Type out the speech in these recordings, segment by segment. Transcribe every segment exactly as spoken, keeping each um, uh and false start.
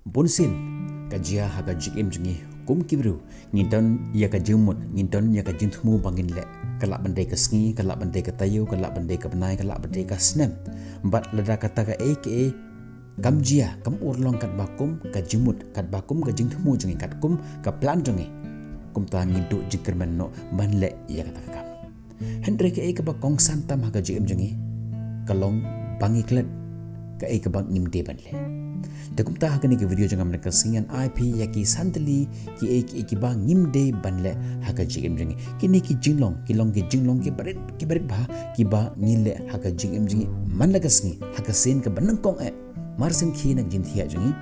Bun sien ka jia ha ka jingim jong ngi kum ki briew, ngi don ïa ka jingmut, ngi don ïa ka jingthmu ba ngin leh. Ka lah ban dei ka sngi, ka lah ban dei ka taïew, ka lah ban dei ka bnai, ka lah ban dei ka snem. Bad lada kata kaei kaei kam jia, kam urlong katba kum ka jingmut, katba kum ka jingthmu jong ngi, katkum ka plan jong ngi, kumta ngi duh jingkyrmen noh ban leh ïa kata ka kam. Hynrei kaei kaba kongsan tam ha ka jingim jong ngi ka long ba ngi klet kaei kaba ngim dei ban leh. Te kumta ha kane ka video jong nga mynta ka sngi ngan ai phi ïa ki san tylli kiei kiei kiba ngim dei ban leh ha ka jingim jong ngi. Kine ki jinglong ki long ki jinglong kiba rit, kiba rit bha kiba ngi leh ha ka jingim jong ngi man la ka sngi, ha ka sien kaba nyngkong eh. Mar sien khie na ka jingthiah jong ngi,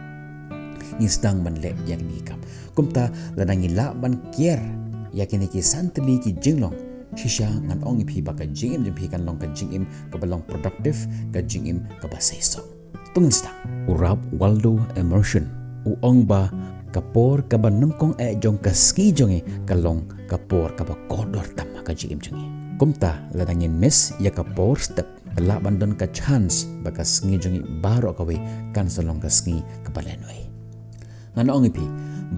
ngi sdang ban leh ïa kine ki kam. Kumta lada ngi lah ban kiar ïa kine ki san tylli ki jinglong, shisha ngan ong ïa phi ba ka jingim jong phi kan long ka jingim kaba long productive, ka jingim kaba seisoh. To ngin sdang. U Ralph Waldo Emerson u ong ba ka por kaba nyngkong eh jong ka sngi jong ngi ka long ka por kaba kordor tam ha ka jingim jong ngi. Kumta lada ngin miss ïa ka por step, ka lah ban don ka chance ba ka sngi jong ngi baroh kawei kan sa long ka sngi kaba lehnoh. Ngan ong ïa phi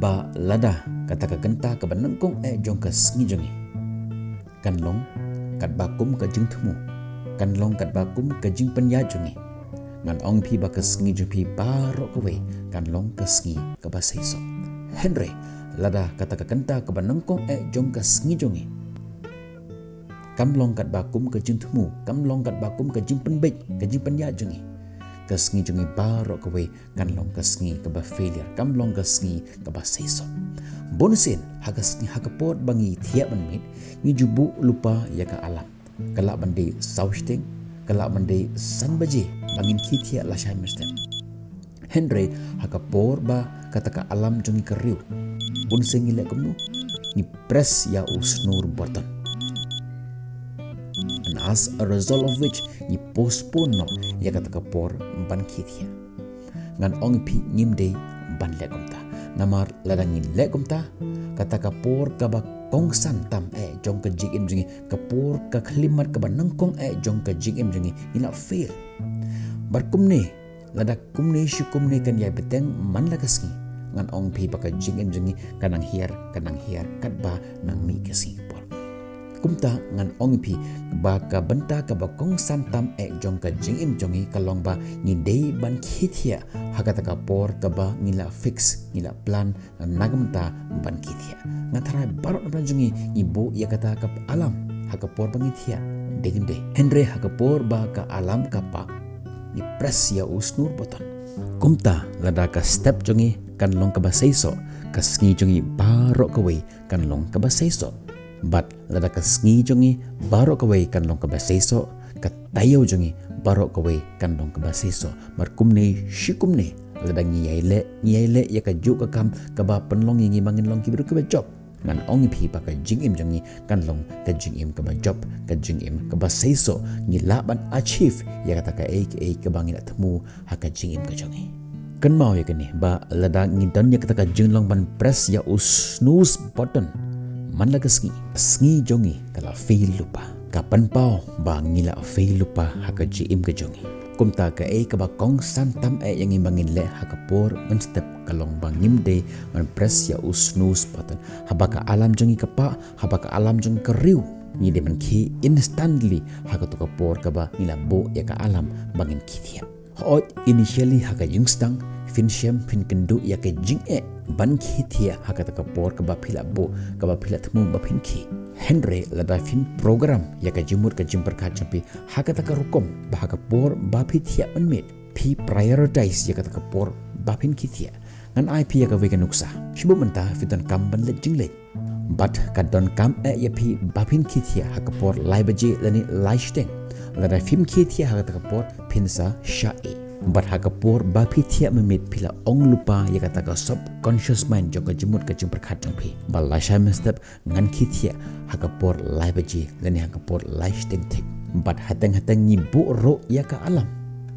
ba lada kata ka kynta kaba nyngkong eh jong ka sngi jong ngi kan long katba kum ka jingthmu, kan long katba kum ka jingpynïaid jong ngi, ngan ong ïa phi ba ka sngi jong phi baroh kawei kan long ka sngi kaba seisoh. Hynrei lada kata ka kynta kaba nyngkong eh jong ka sngi jong ngi kam long katba kum ka jingthmu, kam long katba kum ka jingpynbeit, ka jingpynïaid jong ngi, ka sngi jong ngi baroh kawei kan long ka sngi kaba failure, kam long ka sngi kaba seisoh. Bun sien ha ka sngi, ha ka por ba ngi thiah ban miet, ngi ju buh lypa ïa ka alarm. Ka lah ban dei saw shiteng, ka lah ban dei san baje ba ngin khie thiah lashai mynstep. Hynrei ha ka por ba kata ka alarm jong ngi ka riew, bun sien ngi leh kumno? Ngi press ïa u snooze button. And as a result of which, ngi postpone noh ïa kata ka por ban khie thiah. Ngan ong ïa phi ngim dei ban leh kumta. Namar lada ngi leh kumta, kata ka por kaba kongsan tam eh jong ka jingim jong ngi, ka por ka khyllipmat kaba nyngkong eh jong ka jingim jong ngi, ngi la fail. Bad kumne, lada kumne shi kumne kan ïai bteng man la ka sngi, ngan ong ïa phi ba ka jingim jong ngi ka nang hiar, ka nang hiar katba nang mih ka sngi ka por. Kumta ngan ong ïa phi ba ka bynta kaba kongsan tam eh jong ka jingim jong ngi ka long ba ngi dei ban khie thiah ha kata ka por kaba ngi la fix, ngi la plan na ka bynta ban khie thiah. Nga tharai baroh na pdeng jong ngi ngi buh ïa kata ka alarm ha ka por ba ngi thiah, dei ne em dei? Hynrei ha ka por ba ka alarm ka pah, ngi press ïa u snooze button. Kumta lada ka step jong ngi kan long kaba seisoh, ka sngi jong ngi baroh kawei kan long kaba seisoh. Bad lada ka sngi jong ngi baroh kawei kan long kaba seisoh, ka taïew jong ngi baroh kawei kan long kaba seisoh. Bad kumne shi kumne, lada ngi ïai leh, ngi ïai leh ïa kajuh ka kam kaba pynlong ïa ngi ba ngin long ki briew kiba jop, ngan ong ïa phi ba ka jingim jong ngi kan long ka jingim kaba jop, ka jingim kaba seisoh. Ngi lah ban achieve ïa kata kaei kaei kaba ngi la thmu ha ka jingim ka jong ngi. Kynmaw ïa kane ba lada ngi don ïa kata ka jinglong ban press ïa u snooze button man la ka sngi, sngi jong ngi ka la fail lypa. Ka pynpaw ba ngi la fail lypa ha ka jingim ka jong ngi. Kumta kaei kaba kongsan tam eh ïa ngi ba ngin leh ha ka por mynstep ka long ba ngim dei ban press ïa u snooze button. Haba ka alarm jong ngi ka pah, haba ka alarm jong ngi ka riew, ngi dei ban khie instantly ha kato ka por kaba ngi la buh ïa ka alarm ba ngin khie thiah. Hooid, initially ha ka jingsdang phin shem, phin kynduh ïa ka jingeh ban khie thiah ha kata ka por kaba phi la buh, kaba phi la thmu ba phin khie. Hynrei lada phim program ïa ka jingmut ka jingpyrkhat jong phi ha kata ka rukom ba ha ka por ba phi thiah ban miet, phi prioritize ïa kata ka por ba phin khie thiah. Ngan ai phi ïa kawei ka nuksa. Shibun mynta phi donkam ban leit jingleit, bad ka donkam eh ïa phi ba phin khie thiah ha ka por lai baje lane lai shiteng. Lada phim khie thiah ha kata ka por, phin sa shah eh. Bad ha ka por ba phi thiah ban miet, phi la ong lypa ïa kata ka subconscious mind jong ka jingmut ka jingpyrkhat jong phi ba lashai mynstep ngan khie thiah ha ka por lai baje lane ha ka por lai shiteng thik. Bad hateng hateng ngi buh ruh ïa ka alarm.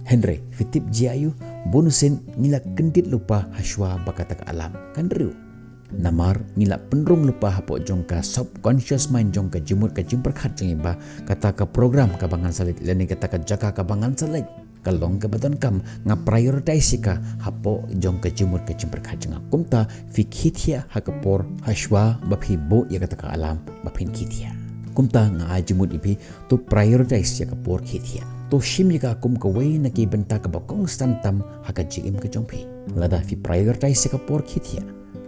Hynrei phi tip jia aiu? Bun sien ngi la kyndit lypa hashwa ba kata ka alarm kan riew. Namar ngi la pynrung lypa hapoh jong ka subconscious mind jong ka jingmut ka jingpyrkhat jong ngi ba kata ka program kaba ngan sa leit lane kata ka jaka kaba ngan sa leit ka long kaba donkam, nga prioritize ïa ka hapoh jong ka jingmut ka jingpyrkhat jong nga. Kumta phi khie thiah ha ka por hashwa ba phi buh ïa kata ka alarm ba phin khie thiah. Kumta nga ai jingmut ïa phi, to prioritize ïa ka por khie thiah. To shim ïa ka kum kawei na ki bynta kaba kongsan tam ha ka jingim ka jong phi. Lada phi prioritize ïa ka por khie thiah,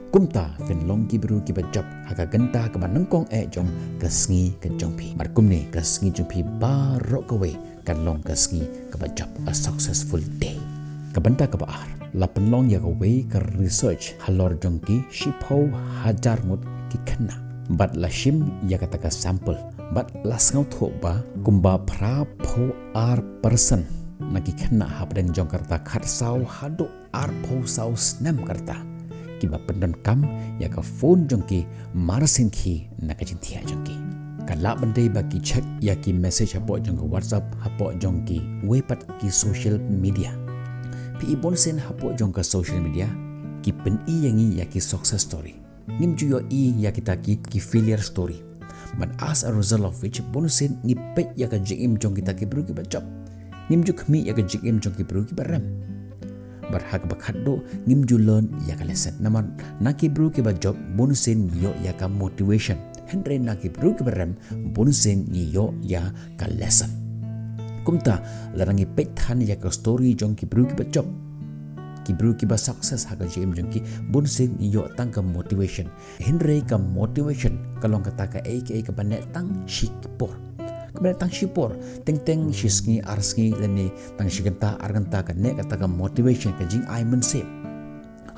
kumta phin long ki briew kiba jop ha ka kynta kaba nyngkong eh jong ka sngi ka jong phi. Bad kumne ka sngi jong phi baroh kawei kan long ka sngi kaba jop, a successful day. Ka bynta kaba ar, la pynlong ïa kawei ka research halor jong ki shiphew hajar ngut ki khynnah. Bad la shim ïa kata ka sample, bad la sngewthuh ba kumba phraphew ar percent na ki khynnah hapdeng jong ka rta khatsaw haduh arphew saw snem ka rta, kiba pyndonkam ïa ka phone jong ki mar sien khie na ka jingthiah jong ki. Ka lah ban dei ba ki check ïa ki message hapoh jong ka WhatsApp, hapoh jong kiwei pat ki social media. Phi i bunsien hapoh jong ka social media ki pyni ïa ngi ïa ki success story. Ngim ju ïohi ïa kita ki, ki failure story. Bad as a result of which, bunsien ngi peit ïa ka jingim jong kita ki briew kiba jop. Ngim ju khmih ïa ka jingim jong ki briew kiba rem. Bad ha kaba khatduh, ngim ju learn ïa ka lesson. Namar na ki briew kiba jop, bunsien ngi ïoh ïa ka motivation. Hynrei na ki briew kiba rem, bunsien ngi ïoh ïa ka lesson. Kumta, lada ngi peit than ïa ka story jong ki briew kiba jop, ki briew kiba success ha ka jingim jong ki, bunsien ngi ïoh tang ka motivation. Hynrei ka motivation ka long kata kaei kaei kaba neh tang shi por. Kaba neh tang shi por, teng teng shi sngi ar sngi lane tang shi kynta ar kynta ka neh kata ka motivation, ka jingai mynsiem.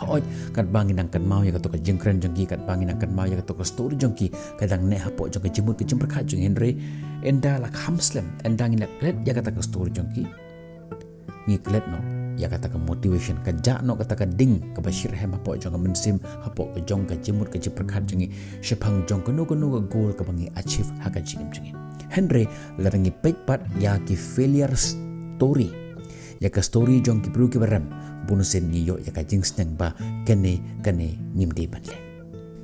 Hooid, katba ngi dang kynmaw ïa kato ka jingkren jong ki, katba ngi dang kynmaw ïa kato ka story jong ki, ka dang neh hapoh jong ka jingmut ka jingpyrkhat jong ngi, hynrei ynda la kham slem, ynda ngi la klet ïa kata ka story jong ki, ngi klet noh ïa kata ka motivation, ka jah noh kata ka ding kaba shitrhem hapoh jong ka mynsiem, hapoh ka jong ka jingmut ka jingpyrkhat jong ngi, shaphang jong kano kano ka goal kaba ngi achieve ha ka jingim jong ngi. Hynrei lada ngi peit pat ïa ki failure story, ïa ka story jong ki briew kiba rem, bunsien ngi ïoh ïa ka jingsneng ba kane, kane ngim dei ban leh.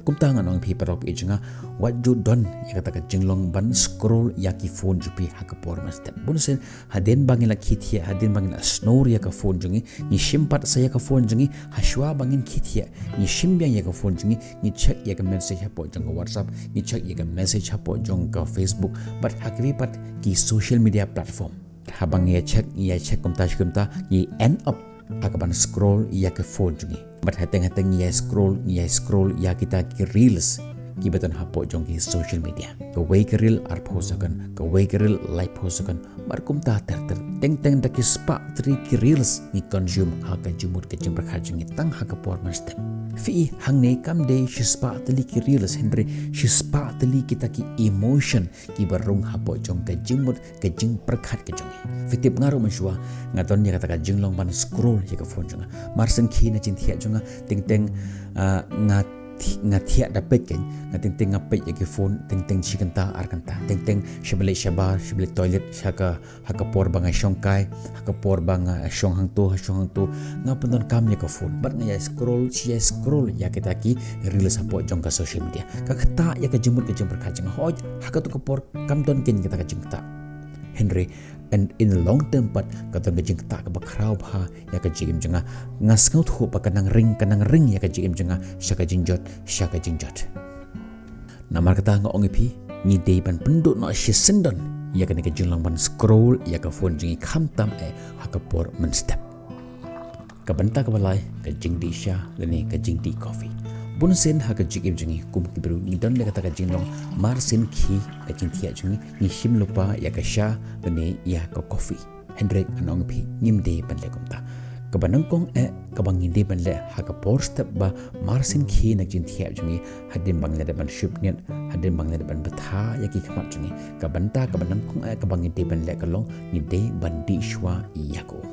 Kumta ngan ong ïa phi paralok jong nga, wat ju don ïa kata ka jinglong ban scroll ïa ki phone jong phi ha ka por mynstep. Bunsien hadien ba ngi la khie thiah, hadien ba ngi la sngew ïa ka phone jong ngi, ngi shim pat sa ïa ka phone jong ngi, hashwa ba ngin khie thiah, ngi shim biang ïa ka phone jong ngi, ngi check ïa ka message hapoh jong ka WhatsApp, ngi check ïa ka message hapoh jong ka Facebook, bad ha kiwei pat ki social media platform. Haba ngi ïa check, ngi ïa check kumta shi kumta, ngi end up ha kaban scroll ïa ka phone jong ngi. Bad hateng hateng ngi ïa scroll, ngi ïa scroll ïa kita ki reels kiba don hapoh jong ki social media. Kawei ka reel arphew second, kawei ka reel laiphew second, bad kumta ter ter. Teng teng da ki spah tylli ki reels ngi consume ha ka jingmut ka jingpyrkhat jong ngi tang ha ka por mynstep. Phi i, hangne kam dei shi spah tylli ki reels, hynrei shi spah tylli kita ki emotion kiba rung hapoh jong ka jingmut ka jingpyrkhat ka jong ngi. Phi tip, nga ruh mynshuwa nga don ïa kata ka jinglong ban scroll ïa ka phone jong nga. Mar sien khie na jingthiah jong nga, teng teng, ah, nga thi-, nga thiah da peit kein, nga teng teng nga peit ïa ki phone, teng teng shi kynta ar kynta, teng teng sha balei shabar, sha balei toilet, sha ka, ha ka por ba nga shongkai, ha ka por ba nga shong hangto, ha shong hangto, nga pyndonkam ïa ka phone. Bad nga ïa scroll, shi ïa scroll ïa kita ki reels hapoh jong ka social media. Ka ktah ïa ka jingmut ka jingpyrkhat jong nga. Hooid, ha kato ka por kam don kein kata ka jingktah. Hynrei, and in the long term pat, ka don ka jingktah kaba khraw bha ïa ka jingim jong nga. Nga sngewthuh ba ka nang ring, ka nang ring ïa ka jingim jong nga sha ka jingjot, sha ka jingjot. Namar kata nga ong ïa phi, ngi dei ban pynduh noh shisyndon ïa kane ka jinglong ban scroll ïa ka phone jong ngi khamtam eh ha ka por mynstep. Ka bynta kaba lai, ka jingdih sha lane ka jingdih coffee. Bunsien ha ka jingim jong ngi kum ki briew ngi don da kata ka jinglong, mar sien khie ka jingthiah jong ngi, ngi shim lypa ïa ka sha lane ïa ka coffee. Hynrei ngan ong ïa phi, ngim dei ban leh kumta. Kaba nyngkong eh kaba ngi dei ban leh ha ka por step ba mar sien khie na ka jingthiah jong ngi, hadien ba ngi la dep ban sngewthuh, hadien ba ngi la dep ban btha ïa ki khmat jong ngi, ka bynta kaba nyngkong eh kaba ngi dei ban leh ka long, ngi dei ban dih shuwa ïa ka um.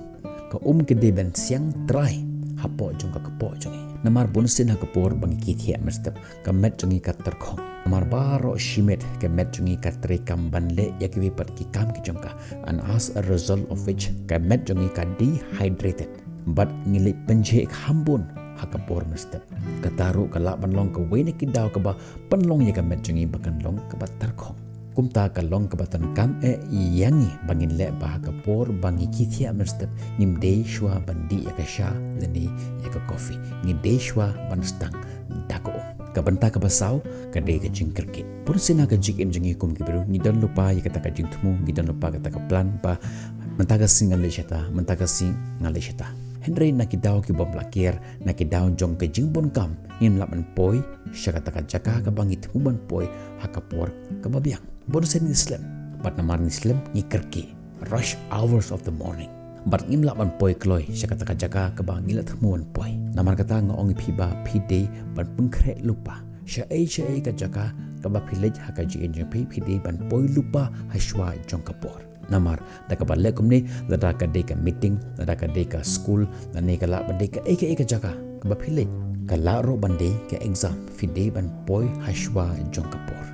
Ka um ka dei ban siang trai hapoh jong ka kpoh jong ngi. Namar bunsien ha ka por ba ngi khie thiah mynstep, ka met jong ngi ka tyrkhong. Namar baroh shi miet ka met jong ngi ka treikam ban leh ïa kiwei pat ki kam ki jong ka. And as a result of which, ka met jong ngi ka dehydrated. Bad ngi leit pynjhieh kham bun ha ka por mynstep. Kata ruh ka lah ban long kawei na ki daw kaba pynlong ïa ka met jong ngi ba kan long kaba tyrkhong. Kumta ka long kaba donkam eh ïa ngi ba ngin leh ba ha ka por ba ngi ki thiah mynstep ngim dei shuwa ban dih ïa ka sha lane ïa ka coffee. Ngi dei shuwa ban sdang da ka um. Ka bynta kaba saw ka dei ka jingkyrkieh. Bunsien ha ka jingim jong ngi kum ki briew ngi don lypa ïa kata ka jingthmu, ngi don lypa kata ka plan ba mynta ka sngi nga leit shata, mynta ka sngi nga leit shata. Hynrei na ki daw ki bym lah kiar, na ki daw jong ka jingbun kam, ngim lah ban poi sha kata ka jaka kaba ngi thmu ban poi ha ka por kaba biang. Bunsien ngi slem, bad namar ngi slem ngi kyrkieh. Rush hours of the morning. Bad ngim lah ban poi kloi sha kata ka jaka kaba ngi la thmu ban poi. Namar kata nga ong ïa phi ba phi dei ban pynkhreh lypa. Shaei shaei ka jaka kaba phi leit ha ka jingim jong phi, phi dei ban poi lypa ha shuwa jong ka por. Namar da kaba leh kumne, lada ka dei ka meeting, lada ka dei ka skul, lane ka lah ban dei kaei kaei ka jaka kaba phi leit, ka lah ruh ban dei ka exam, phi dei ban poi ha shuwa jong ka por.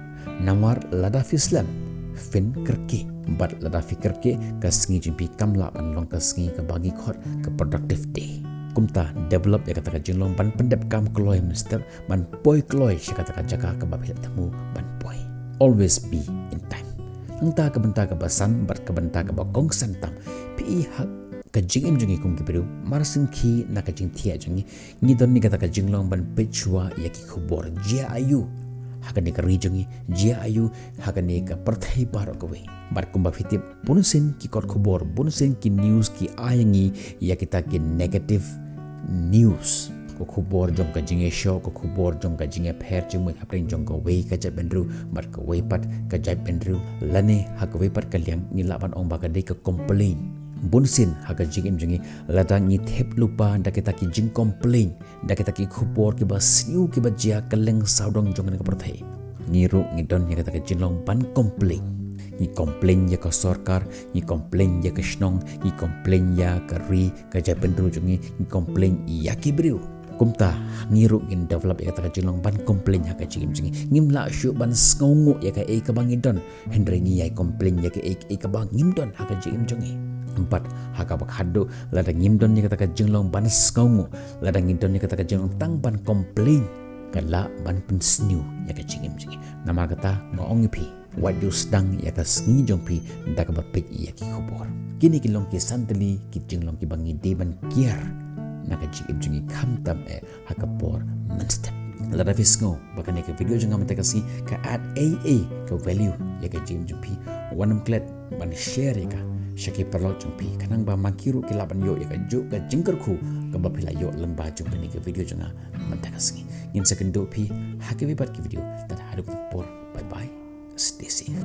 Namar lada phi slem, phin kyrkieh. Bad lada phi kyrkieh, ka sngi jong phi kam lah ban long ka sngi kaba ngi khot ka productive day. Kumta develop ïa kata ka jinglong ban pyndep kam kloi mynstep, ban poi kloi sha kata ka jaka kaba phi la thmu ban poi. Always be in time. Nangta ka bynta kaba san bad ka bynta kaba kongsan tam, phi i ha ka jingim jong ngi kum ki briew, mar sngewkhia na ka jingthiah jong ngi, ngi don ïa kata ka jinglong ban peit shuwa ïa ki khubor jia aiu ha kane ka ri jong ngi, jia aiu ha kane ka pyrthei baroh kawei. Bad kumba phi tip, bunsien ki kot khubor, bunsien ki news ki ai ïa ngi ïa kita ki negative news. Ka khubor jong ka jingïashoh, ka khubor jong ka jingïapher jingmut hapdeng jong kawei ka jaitbynriew bad kawei pat ka jaitbynriew, lane ha kawei pat ka liang ngi lah ban ong ba ka dei ka complain. Bunsien ha ka jingim jong ngi, lada ngi thep lypa da kita ki jingcomplain, da kita ki khubor kiba sniew kiba jia kylleng sawdong jong kane ka pyrthei, ngi ruh ngi don ïa kata ka jinglong ban complain. Ngi complain ïa ka sorkar, ngi complain ïa ka shnong, ngi complain ïa ka ri, ka jaitbynriew jong ngi, ngi complain ïa ki briew. Kumta, ngi ruh ngin develop ïa kata ka jinglong ban complain ha ka jingim jong ngi. Ngim lah shuh ban sngewnguh ïa kaei kaba ngi don, hynrei ngi ïai complain ïa kaei kaei kaba ngim don ha ka jingim jong ngi. Bad ha kaba khatduh, lada ngim don ïa kata ka jinglong ban sngewnguh, lada ngi don ïa kata ka jinglong tang ban complain, ka lah ban pynsniew ïa ka jingim jong ngi. Namar kata nga ong ïa phi, wat ju sdang ïa ka sngi jong phi da kaba peit ïa ki khubor. Kine ki long ki san tylli ki jinglong kiba ngi dei ban kiar na ka jingim jong ngi khamtam eh ha ka por mynstep. Lada phi sngew ba kane ka video jong nga mynta ka sngi ka add ei ei ka value ïa ka jingim jong phi, wat nym klet ban share ïa ka sha ki paralok jong phi, khnang ba ma ki ruh ki lah ban ïoh ïa kajuh ka jingkyrkhu kaba phi la ïoh lyngba jong kane ka video jong nga mynta ka sngi. Ngin sa kynduh phi ha kiwei pat ki video, tad haduh ka por, bye bye, stay safe.